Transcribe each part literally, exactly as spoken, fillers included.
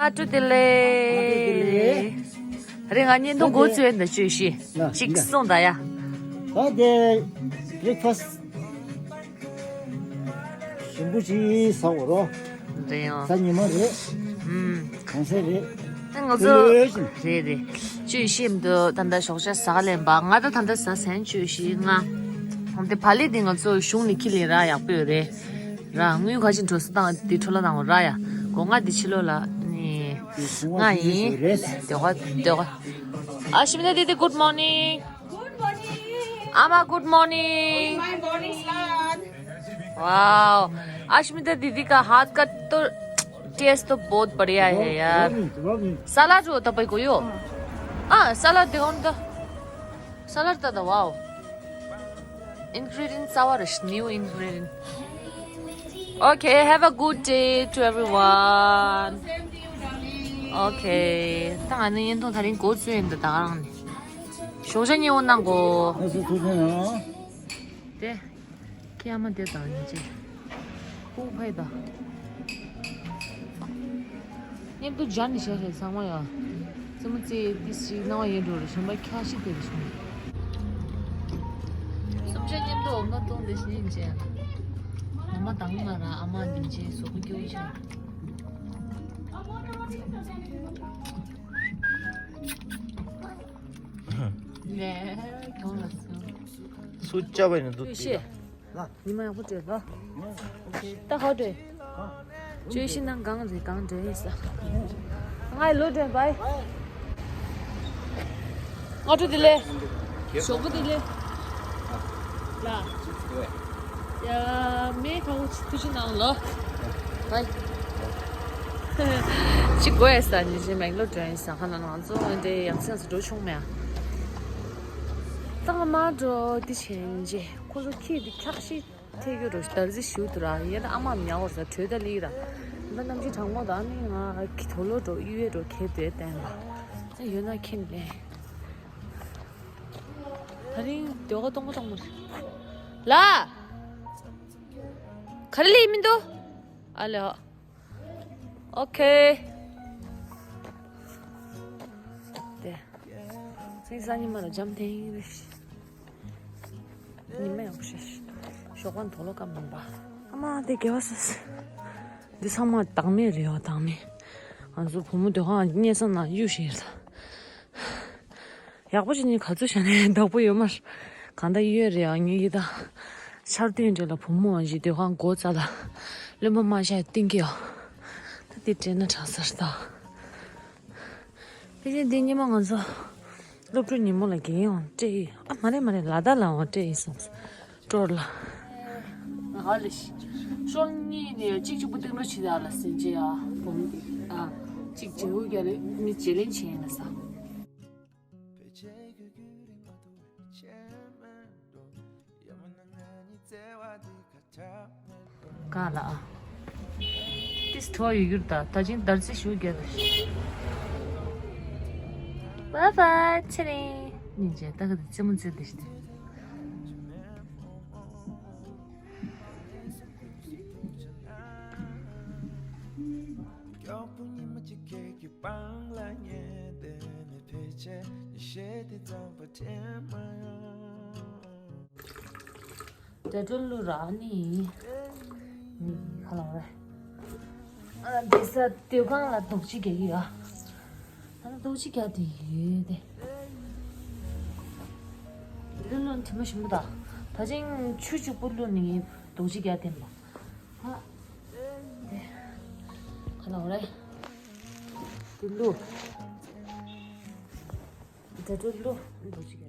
ཨ་ཀྲུ་དེ་ལེ། རེ་ང་བརྙན་ཐུང་འགོ་བཙུགས་ཡོད་འདི་བཅུ་བཞི་ཅིག་གསུངས་ད་ཡ། ད་དེ་བི་རེག་ཕ་སི་ཞིམ་པོ་ཅིག་ཟ་འོ་རོ། རེད་ཡང་། ཟ་ཉི་མ་རེད། ཨུམ། གང་ཟེར་རེད། ད་ང་ཚོ་ལོས་ཞིམ། རེད་རེད། བཅུ་བཞི་འདུག་ད་ལྟ་ཞོགས་ཇ་ཟ་ག་ལེན་པ་ང་ད་ད་ལྟ་ཟ་ཟན་བཅུ་བཞི་ལྔ། འདི་བག་ལེབ་འདི་ང་ཚོ་གཞུང་ནས་ཁྱེར་ལེན་ར་ཡག་པོ་ཡོད་རེད། ར་དངུལ་ཁ་ཅིག་འགྲོ་ས་དང་དེ་འཕྲོ་བརླག་བཏང་བ་ར་ཡ། སྒོ་ང་དེ་ཕྱི་ལོགས་ལ་ནི་ང་ཡིན། དེ་ག་དེ་ག་ཨ་ཤི་མི་ཏ་དི་དི། Good morning. Good morning. Ama, good morning. My morning salad. Wow. Ashmita दीदी का हाथ का तो टेस्ट तो बहुत बढ़िया है यार। सलाद जो तपाईंको यो? अँ, सलाद देखाउनु त। सलाद त त, wow. Ingredient सावा रस, new ingredient. Okay, have a good day to everyone. Okay. ད་ང་ནི་ཡན་ཐོང་ཐ་རིང་གོ་ཚུལ་ཡིན་འདི་ད་ག་རང་ནི། ཞོགས་ཇ་ཉེ་བོ་གནང་གོ། ཨ་སི་ཐུགས་རྗེ་གནང་། དེ། ཁྱི་ཨ་མ་དེ་དང་ཡིན་ཅེ། ཁུག་ཕའི་དང་། མཉམ་དུ་སྦྱར་ནས་བཞག་བཞག་ཚང་མ་ཡ། རྩེད་མོ་རྩེ་ཏི་ཞིག་སྣང་བ་ཡིན་འགྲོ་རེ་གཞན་པ་ཁྱག་ཤི་དེ་རེ་བྱུང་། སུམ་ཆ་མཉམ་དུ་འོ་མ་བཏུང་དེ་བཞིན་ཡིན་ཅེ། འོ་མ་དང་མ་ར་ཨ་མ་ཡིན་ཅེ་གཟུགས་པོ་སྐྱོ་ཅེ། ལས་གང་ལ་སོང་། སུ་ཅག་པ་ཡིན་འདུག་ཤེས། ཉི་མ་ཡག་པོ་སྤྲད་ལ། ད་ཧོ་སྤྲད། བཅོས་ཤིང་ནང་གང་རེད་གང་འདྲ་ཡིན་ས། ང་ལོ་སྤྲད་བའི། ང་ཕྲུ་དེ་ལས། ཞོགས་པ་དེ་ལས། ལ། ཡ་མེ་ཁ་བོ་ཐུ་ཅི་ནང་ལོ། བའི། ཅི་དགོས་ས་ནི་ཅི་མེང་ལོ་སྤྲད་ཡིན་ས་ཁ་ན་ང་ཚོ་འདྲ་ཡང་སེམས་སུ་འགྲོ་ཆུང་མེད་ཨ། ད་ང་མ་འགྲོ་དེ་བྱས་ཡིན་ཅེ་ཁོ་ཚོ་ཁྱི་དེ་ཁྱག་ཤི། ཐེ་གི་རུ་དར་ཟི་ཞུ་དུ་ར་ཡེ་ན་ཨ་མ་མྱ་བར་ས་གྲོས་ད་ལི་ར། ད་ནམ་ཅི་གྲང་མོ་ད་ནི་ང་གི་དོ་ལོ་འགྲོ་གཡུ་ཡེ་འགྲོ་ཁེ་དེ་བསྟན་པ། ཡོད་ན་ཁྱིམ་ལས། ད་རིང་དེ་ག་གཏོང་ག་གཏོང་མ་རེད། ལ། ག་རེ་ལས་མི་འདུག་ཨ་ལེ་ཧ། ཨོ་ཁེ། དེ། སེང་ས་ཉི་མ་ལ་འཇམ་ཐེངས་རེ། ཉི་མ་ཡག་པོ་ཞེས། ཞོགས་པ་དོ་ལོ་སྐམ་མིན་པ། ཨ་མ་དེ་དགེ་བ་སོས། འདི་ཚང་མ་བདག་མེད་རེད་བ་བདག་མེད། ང་ཚོ་བུ་མོ་སྡོད་ཁང་གཉེར་ས་ན་གཡུག་བཞིན་ཡོད་ད། ཡག་པོ་ཞིག་ནི་ག་ཚོད་བྱ་ནས་བདག་པོ་ཡོད་མ་རེད། གང་ལྟར་གཡུག་རེད་ཨ་ངེད་ཀྱི་ད། ཆར་ཐོན་འདྲ་ལ་བུ་མོ་བ་ཞིག་སྡོད་ཁང་སྒོ་རྩ་ལ། བློན་པོ་མ་ཤ་ཏིང་གི་ཡོད། ད་དེ་དྲན་ན་དྲག་ས་རེད་ད། ཕལ་ཆེར་འདི་ཉི་མ་ང་ཚོ་སློབ་ཕྲུག་ཉིན་མོ་ལ་རྒན་ཡང་སྤྲད་ཡིན། ཨ་མ་རེད་མ་རེད་ལ་དྭགས་ལའང་སྤྲད་ཡིན་སོང་། སྤྲོར་ལ། ང་ལ་ཤོག་གཉིས་ནས་གཅིག་གཅིག་པུ་སྟེང་ལོ་བྱེད་ཡག་ལ་ཟིན་བྱེད་ཡག་བུ་མོ་དེ་ཨ་གཅིག་བྱེད་འུ་རྒྱ་ལས་མི་བྱེད་ལེན་བྱེད་ཡིན་ལ་ས། ག་ལ་ཨ། ཏིས་ཐོ་ཡོད་རྒྱུར་ད་ད་ཅིང་དར་རྩི་ཞུ་རྒྱ་ད། བ་བ་ཆེ་རེ། ཉིན་བྱས་ད་ག་དེ་རྩེད་མོ་རྩེ་དེ་ཞིག་དེ། མགྱོགས་པོ་ཉི་མ་གཅིག་ཁྱེད་ཀྱི་པང་ལ་ཉལ་བསྡད་ནས་ཕལ་ཆེར་ཉི་ཤེལ་དེ་གཙང་པོ་དྲན་མ་ཡོང་། དེ་འཕྲོ་ལུ་རག་ནི། ཁ་ལོ་རེ། ཨ་དེ་ས་དུས་གང་ལ་རྡོག་ཅིག་རྒྱག་གི་ཡོད། ཨ་ན་རྡོག་ཅིག་རྒྱག་དེ་ཡོད་དེ། ལུ་ལུ་དྲི་མ་ཞིམ་པོ་དང་། ད་ཅིང་ཆུ་བཅུག་པོ་ལུ་ནི་རྡོག་ཅིག་རྒྱག་དེ་མ། ཧ། དེ། ཁ་ལོ་རེ། དེ་ལུ། དེ་འཕྲོ་ལུ་འདུག་ཅིག་ཡ།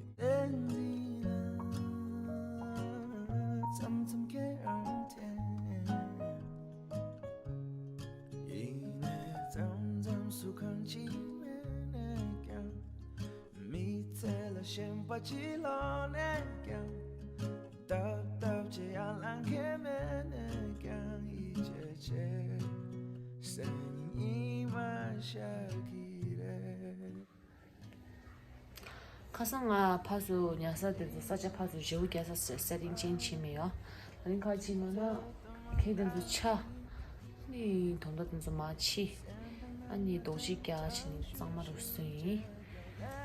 ཁ་སང་ང་ཕ་སུ་ཉལ་ས་དེ་ཚོ་ས་ཆ་ཕ་སུ་ཞེ་པོ་རྒྱག་ས་ས་རིན་ཅན་ཆེ་མེད་ཡོ། ད་རིང་ཁ་ཅིག་མ་ན་ཁེ་དེ་ཚོ་ཆ་ནི་དོན་དག་དེ་ཚོ་མ་ཆི། ཨ་ནི་རྡོག་གཅིག་བརྒྱབ་བྱས་ནས་གཙང་མ་རུ་སོན་ཡིན།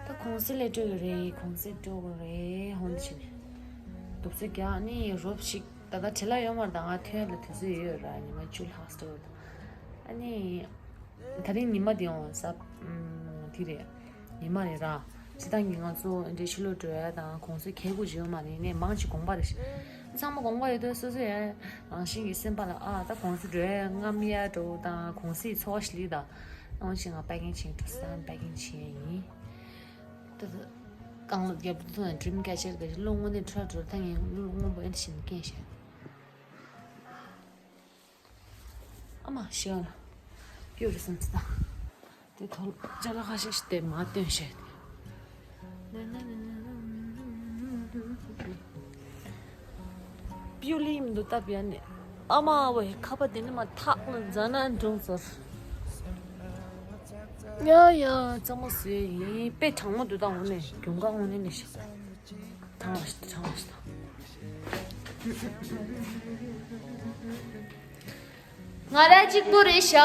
ད་གུང་སེང་ལ་སྤྲོད་ཀྱི་རེད། གུང་སེང་སྤྲོད་དགོས་རེད། ཧོན་བྱས་ནས་རྡོག་རྩ་བརྒྱབ། ཨ་ནི་རོབ་ཞིག་ད་ལྟ་བྲེལ་བ་ཡོད་མ་རེད། ད་ང་ཐོན་ཡ་ལ་དུས་ཚོད་ཡོད་ར། ཉི་མ་བཅུ་ལྷག་སྤྲོད་དང་། ཨ་ནི་ད་རིང་ཉི་མ་འདི་ཡོང་ས་ཨམ་དེ་རེད། ཉི་མ་རེད་ར། སྤྱིར་བཏང་གི་ང་ཚོ་འདྲའི་ཕྱི་ལོགས་འགྲོ་ཡ་དང་གུང་སེང་གལ་དགོས་ཅིག་ཡོད་མ་རེད། ནས་མང་ཆེ་དགོངས་པ་རེད། ཚང་མ་དགོངས་པ་ཡོད་དུས་སོ་སོ་ཡ་རང་བཞིན་གྱི་སེམས་པ་ལ་ཨ་ད་གུང་སེང་འགྲོ་ཡ་རྔམ་ཡ་འགྲོ་དང་གུང་སེང་ཚོར་བ་ཞིག་སླེབས་དང་། ཨང་ཞིག་ང་པེ་ཀིང་བྱེད་འགྲོ་ས་པེ་ཀིང་བྱེད་ཡ་ཡིན། ད་ད་རྐང་ལག་རྒྱབ་ཏུ་འགྲིམ་སྐད་ཆར་ག་ལོ་དངོས་གནས་ཁྲ་འགྲོ་ད་ངས་ལོ་སྔོན་པོ་ཨེ་འདྲ་ཞིག་སྐྱེས་ཤག་ཨ་མ་ཤི་ཡོང་ལ། སྐྱོ་རེ་སེམས་ཙི་ད། དེ་ཐོག་ཅ་ལག་ཁ་ཤས་ཤིག་དེ་མ་སྟོན་བཤད་དེ། པིའུ་ལི་མི་འདུག་སྟབས་ཡ་ནས། ཨ་མ་བའི་ཁ་པ་དེ་ནི་མ་ཐག་ལ་འཛའ་ན་འགྲོང་ཟོར། ཡ་ཡ་གཙང་མ་བཟོས་ཡིན། དཔེ་གྲང་མོ་འདུག་ད་འོ་ནས་རྒྱུན་གང་འོ་ནས་ནས་ཤི། ཐང་བ་ཞིག་ཐང་བ་ཞིག་ང་ར་གཅིག་པུ་རེད་ཤག་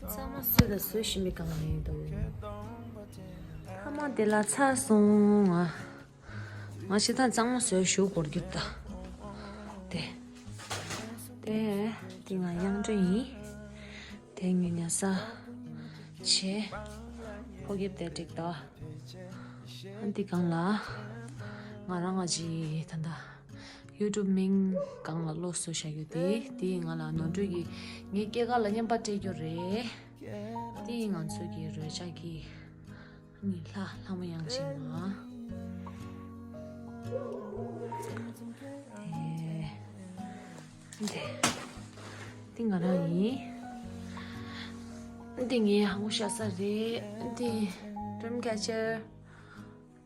ཚང་མ་བཟོས་དང་བཟོ་བཞིན་པའི་སྒང་ལ་ཡིན་འདུག་ཕ་མ་དེ་ལ་ཚར་སོང་ང་། ང་ཞེ་དྲག་གཙང་མ་བཟོས་ཞུ་སྐོར་གྱུར་ད། དེ། དེ། དེ་ང་དབྱངས་སྒྲོན་ཡིན། དེ་ངས་ཉལ་ས། བྱས། ཕོ་རྒྱབ་དེ་འགྲིག་ད། ཨ་འདི་སྒང་ལ། ང་རང་ང་ཅི་ད་ད། ཡུ་ཊུབ་མིང་སྒང་ལ་བློ་གསོ་བྱ་རྒྱུ་དེ་དེ་ང་ལ་ནོར་འཁྲུལ་གྱི་ངའི་སྐྱེས་སྐར་ལ་བརྙན་པར་སྤྲད་རྒྱུ་རེད། དེ་ང་ཚོ་གི་རོལ་ཆ་གི་ནི་ལྷ་ལྷ་མོ་དབྱངས་ཅན་མ། ཨེ། འདི། འདི་ང་རང་ཡིན། འདི་ངའི་ཧ་གོ་ཤ་ས་རེད། འདི་ཌིམ་ཀེ་ཅར།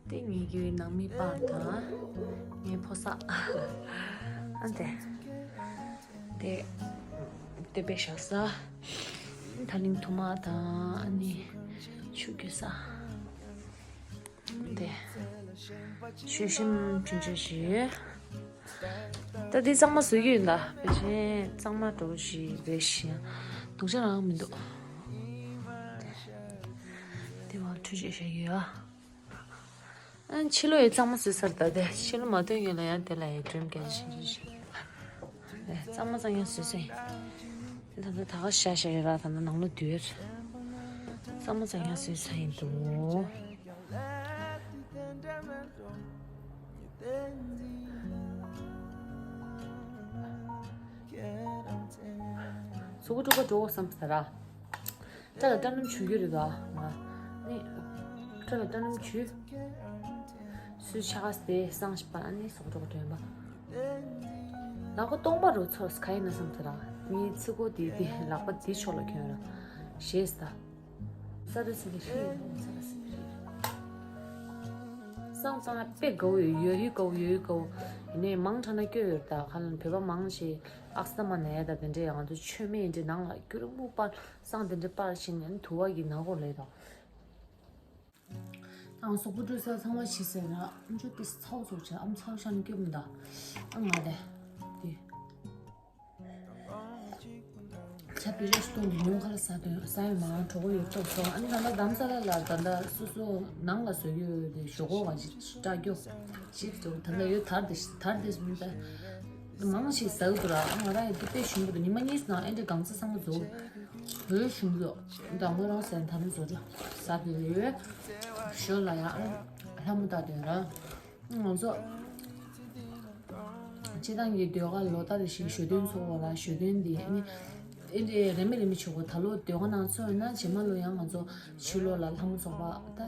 འདི་ངའི་གི་ནང་མི་པར་དང་། ངའི་ཕོ་གསར། ཨ་འདི། དེ། དེ་པའི་ཞག་ས། ད་ལིང་ཐུ་མ་དང་ཨ་ནི། ཆུ་རྒྱུ་ས། དེ། ཆུ་ཤིང་ཆུན་ཆུ་ཞིག་ད་དེ་གཙང་མ་བཟོ་རྒྱུ་ཡིན་ད། བེ་ཆེན་གཙང་མ་འགྲོ་ཞིག་རེ་ཞིང་། སྡུག་ཅག་རང་མི་འདུག་དེ་བ་འཁྲུ་ཆས་བྱ་རྒྱུ་ཡ། ཨ་ཕྱི་ལོ་ཡི་གཙང་མ་བཟོས་ཚར་ད་དེ། ཕྱི་ལོ་མ་ཐོན་ཡོད་ལ་ཡང་དེ་ལ་ཡི་ཌིམ་ཀེ་ཅར་ཞིག་རེད་ཤག་གཙང་མ་གཙང་ཡང་བཟོས་ཚར་ཡིན། དེ་ད་ལྟ་ད་ག་ཤ་ཤ་ཡོད་ར། ད་ལྟ་ནང་ལོ་དུས་ཡོད། གཙང་མ་གཙང་ཡང་བཟོས་ཚར་ཡིན་འདུག་གཟུགས་པོ་སྤྲོ་ག་འགྲོ་བསམ་ས་ར། སྐྲ་ལ་སྐྲ་སྣུམ་བྱུག་རྒྱུ་རེད་ད། ང་ནི་སྐྲ་ལ་སྐྲ་སྣུམ་བྱུག་སུས་ཆགས་ཏེ་སང་ཞིག་པ་ཨ་ནི་སོག་སྒྲོག་དྲན་པ། ལག་པ་སྟོང་པ་རུ་ཚོར་ག་ཡིན་ན་བསམ་ཐུབ་ར། ངའི་ཚིག་གོ་དེ་དེ་ལག་པ་དེ་ཕྱོགས་ལ་གྱོན་ར། ཞེས་ད། ས་ར་སི་གི་ཧྲི། ས་ར་སི་གི་ཧྲི། སང་སང་དཔེ་དགའ་བོ་ཡོད། ཡོད་ཡོད་དགའ་བོ་ཡོད་ཡོད་དགའ་བོ། ཡིན་ནའི་མང་དྲགས་ན་སྐྱོ་ཡོད་ད། ཁ་ལ་བོད་པ་མང་ཆེ་ཨག་སི་ཐ་མ་ན་ཡ་ད་དེ་འདྲས་ང་ཚོ་མཆོད་མེ་འདྲས་ནང་ལ་སྐྱུར་མོ་པར། སང་དེ་འདྲས་པར་ཕྱིན་ནས་དུ་བ་གི་ནག་གོ་ལས་དང་། ཨང་གཟུགས་པོ་བཀྲུས་ཚར་ཚང་མ་ཕྱིས་ཟེར་ན་ཨམ་ཅོག་ཏི་ཚའོ་ཚོགས་བྱས། ཨམ་ཚའོ་ཤ་ནི་སྐྱོབ་མི་འདའ། ཨ་ང་དེ་དེ་ཆ་པི་རེ་སྟོང་གི་ཉུང་ཁར་ཟ་དོན་ཟ་ཡོད་མ་གྲོགས་པོ་ཡོད་ཐོག་སོང་། ཨ་ནི་ད་ལྟ་རྡ་རམ་ས་ལ་ལ་ད་ལྟ་སོ་སོ་ནང་ལ་བཟོ་རྒྱུ་དེ་ཞོག་ཁོག་ག་ཅིག་སྐྲག་རྒྱུ་ཅིག་འདུག་ད་ལྟ་ཡོད་དར་དེ་དར་དེ་མི་ད་མང་ཞིག་ཟ་གི་འདུག་ར། ཨ་ང་རང་ཡི་དེ་དཔེ་ཞིམ་པོ་འདུག་ཉི་མ་གཉིས་ནང་ཨེ་འདྲ་གང་ཚ་ཚང་མ་བཟོ། བོད་གཞུང་ལོ། མདང་དགོང་རང་ཟས་ཐམ་བཟོ་འདྲ། ཟ་དེ་ཡོད། ཞོ་ལ་ཡང་ལྷ་མོ་ལྟ་དེ་ར། ང་ཚོ། སྤྱི་བཏང་གི་ཟློས་གར་ལོ་ལྟར་རེ་བཞིན་ཞོ་སྟོན་ཚོགས་པ་ལ་ཞོ་སྟོན་འདི་ཨ་ནི། ཨེ་འདྲའི་རེ་མི་རེ་མི་བྱེད་དགོས། ད་ལོ་ཟློས་གར་ནང་ཚུད་ཡོད་ན་རྗེས་མ་ལོ་ཡང་ང་ཚོ་ཕྱི་ལོགས་ལ་ལྷ་མོ་ཚོགས་པ་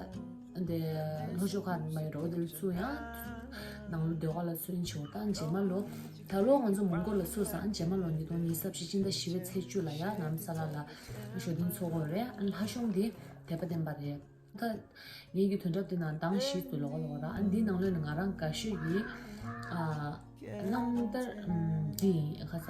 ད། འདི་ལྷོ་ཕྱོགས་ཁག་ནས་མ་ཡོང་རོགས་དེ་ལ་ཚུར་ཡང་ནང་ལོ་ཟློས་གར་ལ་ཚུར་ཡིན་ཆོག་ད་རྗེས་མ་ལོ་ད་ལོ་ང་ཚོ་མོན་གྷོ་ལ་ཚུར་སོང་། རྗེས་མ་ལོ་ཉིས་སྟོང་ཉི་ཤུ་རྩ་བཞི་སྤྱི་ཟླ་བཞི་པའི་ཚེས་བཅུ་ལ་ཡང་རྡ་རམ་ས་ལ་ལ་ཞོ་སྟོན་ཚོགས་ཀྱི་ཡོད་རེད། ཨ་ལྷ་གཞུང་འདི་དད་པ་ལྡན་པ་རེད། ད་ངེད་ཀྱི་དོན་གྲུབ་འདི་ནང་གདངས་བཞི་ཚུར་ལོག་ལོག་ར། ཨ་འདིའི་ནང་ལོགས་ནས་ང་རང་དགའ་ཤོས་ཀྱི་ཨ་གླང་དར་འདི་ཡིན། ཁ་ས།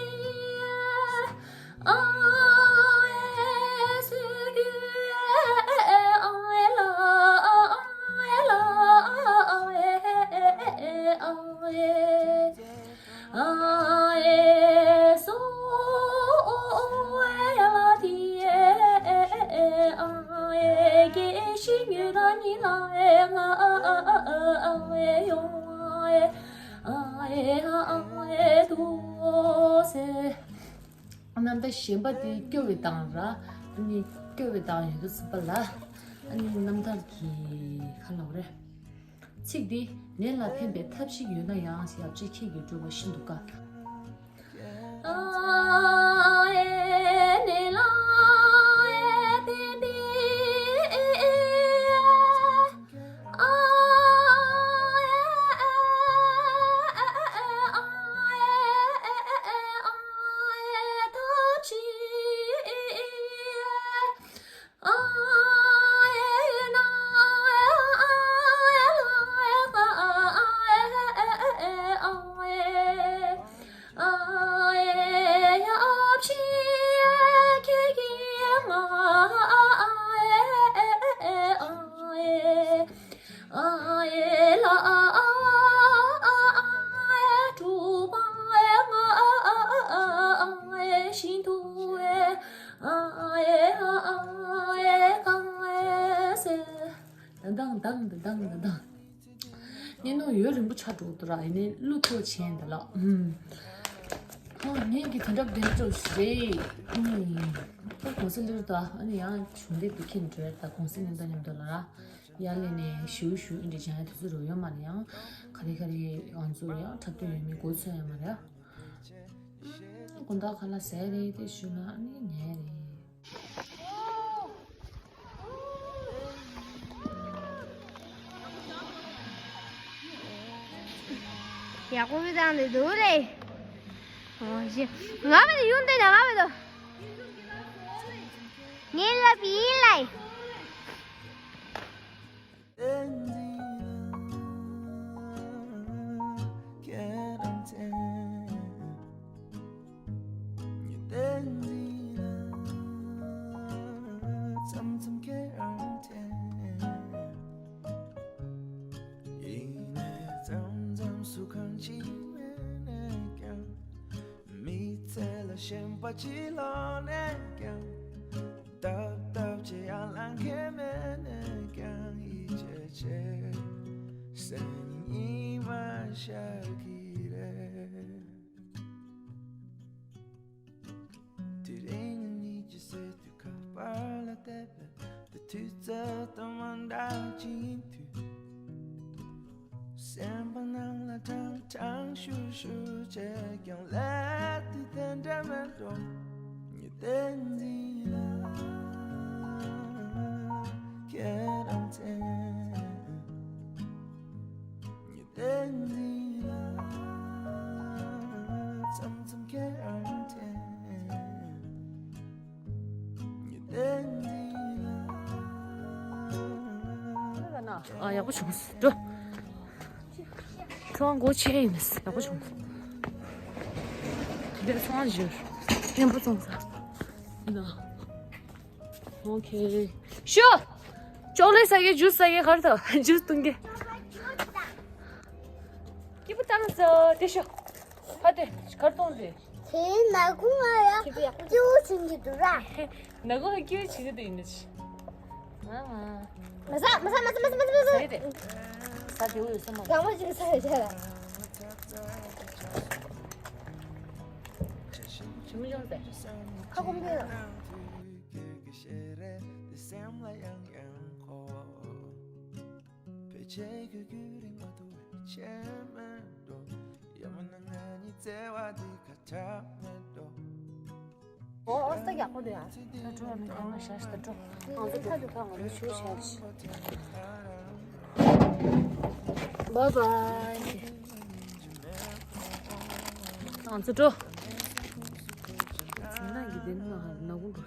རྣམ་ཐར་གཞན་པ་དེ་སྐྱོ་བའི་གདངས་ར། ཨ་ནི་སྐྱོ་བའི་གདངས་ཡོད་དུས་ཙམ་པ་ལ། ཨ་ནི་རྣམ་ཐར་གྱི་ཁ་ལོ་རེད། ཚིག་འདི་ནད་ལ་ཕན་པའི་ཐབས་ཤིག་ཡོད་ན་ཡང་ཞེས་ཡབ་ཆེན་ཁྱེད་ཀྱིས་བསྒྲུབས་པ་ཤིན་ཏུ་དཀའ། དང་དང་དང་དང་དང་དང་། ཉིན་ནོ་ཡོད་རིང་པོ་ཆགས་འགྲོ་འདུག་ར། ཡིན་ནའི་གླུ་ཐོག་ཆེན་འདི་ལགས། ཨུམ། ཨོ་ངས་ཀྱི་དེ་འདྲ་བདེན་གྲོགས་ཤིག་རེད། ཨུམ། ད་གོང་ས་ལེར་ད་ཨ་ནི་ཡང་གཞུང་འབྲེལ་དེ་ཁྱེར་འགྲོ་ཡ། ད་གོང་ས་མཉམ་དུ་མཉམ་དུ་ལ་ར། ཡར་ལས་ནས་ཞུ་ཞུ་ཨིན་འདྲ་སྦྱང་ཡ་དུས་ཚོད་རོ་ཡོད་མ་རེད། ཡང་ག་རེ་ག་རེ་ང་ཚོ་ཡང་འཁྲབ་སྟོན་ཡོད་མེད་གོ་ཚོད་ཡོད་མ་རེད། ཨུམ། དགོང་དག་ཁ་ལག་ཟས་རེད་དེ་ཞུ་ན་ཨ་ནི་ཉལ་རེད། ཡག་པོ་བཏང་འདུག་རེད། ཨོ་ཞེ། ང་མི་ཡུན་དེ་ན་ང་མི་འདུག་ངའི་ལབ་ཡིན་ལ། མི་ཚེ་ལ་ཞེན་པ་ཅི་ལོག་ནས་ཀྱང་། ཏབ་ཏབ་ཅེས་ཡར་ལངས་མཁན་མེད་ནས་ཀྱང་། ཡིད་ཆེས་བྱེད་སེམས་ཉིད་མ་ཤར་གྱི་རེད། དེ་རིང་ཉིད་ཀྱི་སྲིད་དུ་ཁ་པར་ལ་བལྟས་པས། དེ་དུས་ཚོད་དང་མ་འདྲ་ཅིག་ཡིན་དུས། སེམས་པ་ནང་ལ་ཀྲང་ཀྲང་ཤུ་ཤུ་བྱས་ཀྱང་། ལས་དེ་དེ་འདྲ་མེད་འགྲོ། ཉི་ཟླའི་འཛིན་ལ་ཁྱེད་རང་མཚན། ཉི་ཟླའི་འཛིན་ལ་མཚམས་མཚམས་ཁྱེད་རང་མཚན། ཨ། ཡག་པོ་བྱུང་སོང་། འགྲོ། ཁྱོད་སྒོ་ཕྱེ་ཡིན་ནས་ཡག་པོ་བྱུང་སོང་། འདིར་ཚོང་བཞུར། ཡང་པོ་བཙོང་ས། ཡིན་ན། ཨོ་ཁེ། ཤོ། ཅོག་ལེ་ཟ་གི་ཇུས་ཟ་གི་གར་དང་ཇུས་བཏུང་གི་སྐྱིད་པོ་བཏང་ས་དེ་ཤོ། ཕ་དེ་གར་གཏོང་དེ། དེའི་ནག་ཁུང་ང་ཡ་སྐྱིད་པོ་ཡག་པོ་སྐྱིད་པོ་བྱེད་ཀྱི་འདུག་ར། ནག་ཁུང་ང་སྐྱིད་པོ་བྱེད་ཀྱི་འདུག་ཡིན་ནི། ཨ་ཨ། མ་ཟ་མ་ཟ་མ་ཟ་མ་ཟ་མ་ཟ་མ་ཟ། ཟ་ཡི་རེད། ཟ་དེ་འོས་སོ་མ། གང་བ་ཅིག་ཟ་ཡི་རེད། ཇི་མི་ཡོང་ཟེར། ཁ་སྐོམ་པས། སེམས་ལ་ཡང་ཡང་ཁོ། ཕལ་ཆེར་གུ་གུ་རིང་མ་དུ་བའི་ཆེ་མེད་འགྲོ། ཡ་མ་ན་ང་གཉིས་བརྩེ་བ་འདི་ཁ་ཆག་མེད་འགྲོ། ཨོ་ཨོ་ས་ཡག་པོ་འདུག་ཡ། ད་འགྲོ་མི་ཁ་མ་ཤར་ད་འགྲོ། ང་ཚོ་ད་འགྲོ་ད་ང་ཚོ་ཤུལ་ཤར་ཤི། བཱའི་བཱའི། ང་ཚོ་འགྲོ། ཚང་ན་གི་དེ་ནི་ང་ནག་པོ་འགྲོ་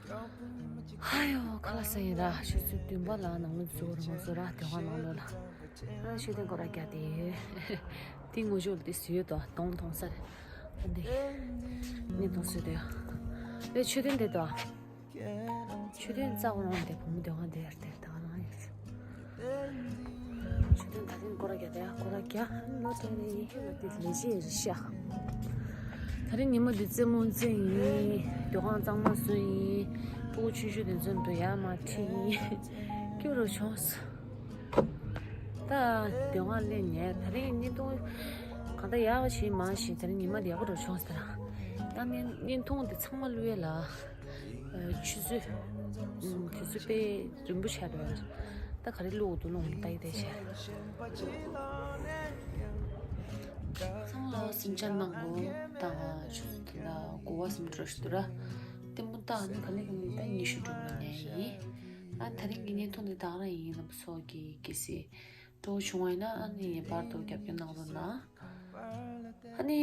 ཐུབ། ཧ་ཡོ་ཁ་ལག་ཟ་ཡིན་ར། ཆུ་ཚོད་བདུན་པ་ལ་ནང་ལ་འཛུལ་བར་ང་ཚོ་ར་དེ་བ་ནང་ལོགས་ལ། ཨ་མཆོད་རྟེན་སྐོར་ར་རྒྱག་དེ་ཡོད། དེ་ངོ་ཕྱོགས་ལ་དེ་བཟོས་ཡོད་དོ་གདོང་མཐོང་ས་རེད། ཨ་འདི་ནི་གདོང་བཟོས་དེ་ཡོད། དེ་མཆོད་རྟེན་དེ་དོ། མཆོད་རྟེན་རྩ་བ་རང་དེ་བུ་མོ་དེ་བ་དེ་ཡར་དེ་ད་ག་རང་ཡོད། ཆུ་ཐོན་ད་ཐེངས་སྐོར་ར་རྒྱག་དེ་སྐོར་ར་རྒྱག་ལོ་དེ་རེད་ལོ་དེ་ལས་བྱེད་རེད་ཤག་ད་རེས་ཉི་མ་འདི་རྩེད་མོ་རྩེ་ཡིན། སྡོད་ཁང་གཙང་མ་བཟོ་ཡིན། ཕྲུ་གུ་ཆུང་ཆུང་དེ་ཚོ་འགྲོ་ཡག་མ་ཁྲིད་ཡིན། སྐྱིད་རུ་བྱུང་སོང་། ད་སྡོད་ཁང་སླེབས་ནས་ད་རེས་བརྙན་ཐུང་གང་ལྟར་ཡག་པ་ཞིག་མ་ཞིག་ད་རེས་ཉི་མ་འདི་ཡག་པོ་རུ་བྱུང་སོང་ད་ར། ཡང་བརྙན་བརྙན་ཐུང་འདི་ཚང་མ་བླུགས་ཡས་ལ། ཆུ་ཚོད་དུས་ཚོད་དཔེ་རིང་པོ་ཆགས་འགྲོ་ཡ། ད་ག་རེ་བླུགས་འདུག་ལོང་ལྟ་ཡི་བསྡད་བྱས། ཚང་མ་ལ་སེམས་ཅན་ནང་གོ་ད་ཆུ་ཚོད་དེ་ལ་གོ་བ་སེམས་འགྲོ་ཞིག་འདུག་ར། ལྟད་མོ་ལྟ་ནི་ག་ལེ་ག་ལེ་ད་ཉི་ཤུ་འགྲོ་མི་ཉན་ཡིན། ཨ་ད་རིང་གི་བརྙན་ཐུང་འདི་དག་རང་ཡིན་ལ་སོགས་ཀྱི་གལ་སྲིད། སྤྲོ་བྱུང་བ་ཡིན་ན་ཨ་ནི་ངེས་པར་དུ་རྒྱབ་སྐྱོར་གནང་རོགས་གནང་། ཨ་ནི་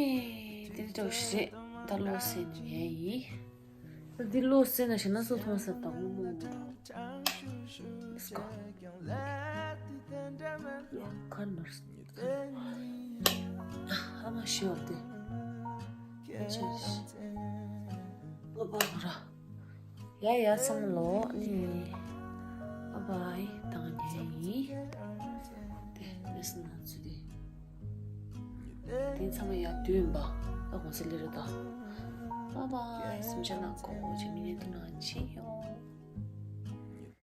དེ་འདྲ་འདྲ་བོ་ཞིག་རེད། ད་བློ་གསལ་ནས་ཉན་ཡིན། ད་འདི་བློ་གསལ་ན་ཞེ་ན་སུ་མཐོང་ས་དང་མོ་མོ། Let's go. ཁར་ནར་སི། ཨ་མ་ཤི་བ་དེ། ཨ་ཅེ། ཨ་པ་ར། ཡ་ཡ་སང་ལོ་ནི། ཨ་བའི་དང་ཉེ་ཡིན། དེ་མི་སི་ན་ཚུ་དེ། དེ་ཚང་མ་ཡ་དུས་ཡིན་པ། ད་གོང་ས་ལི་རེད་ད། ཨ་བའི་སེམས་ཅན་ནང་ཁོ་ཆེ་མི་ནས་དུ་ན་ཆེ་ཡོང་།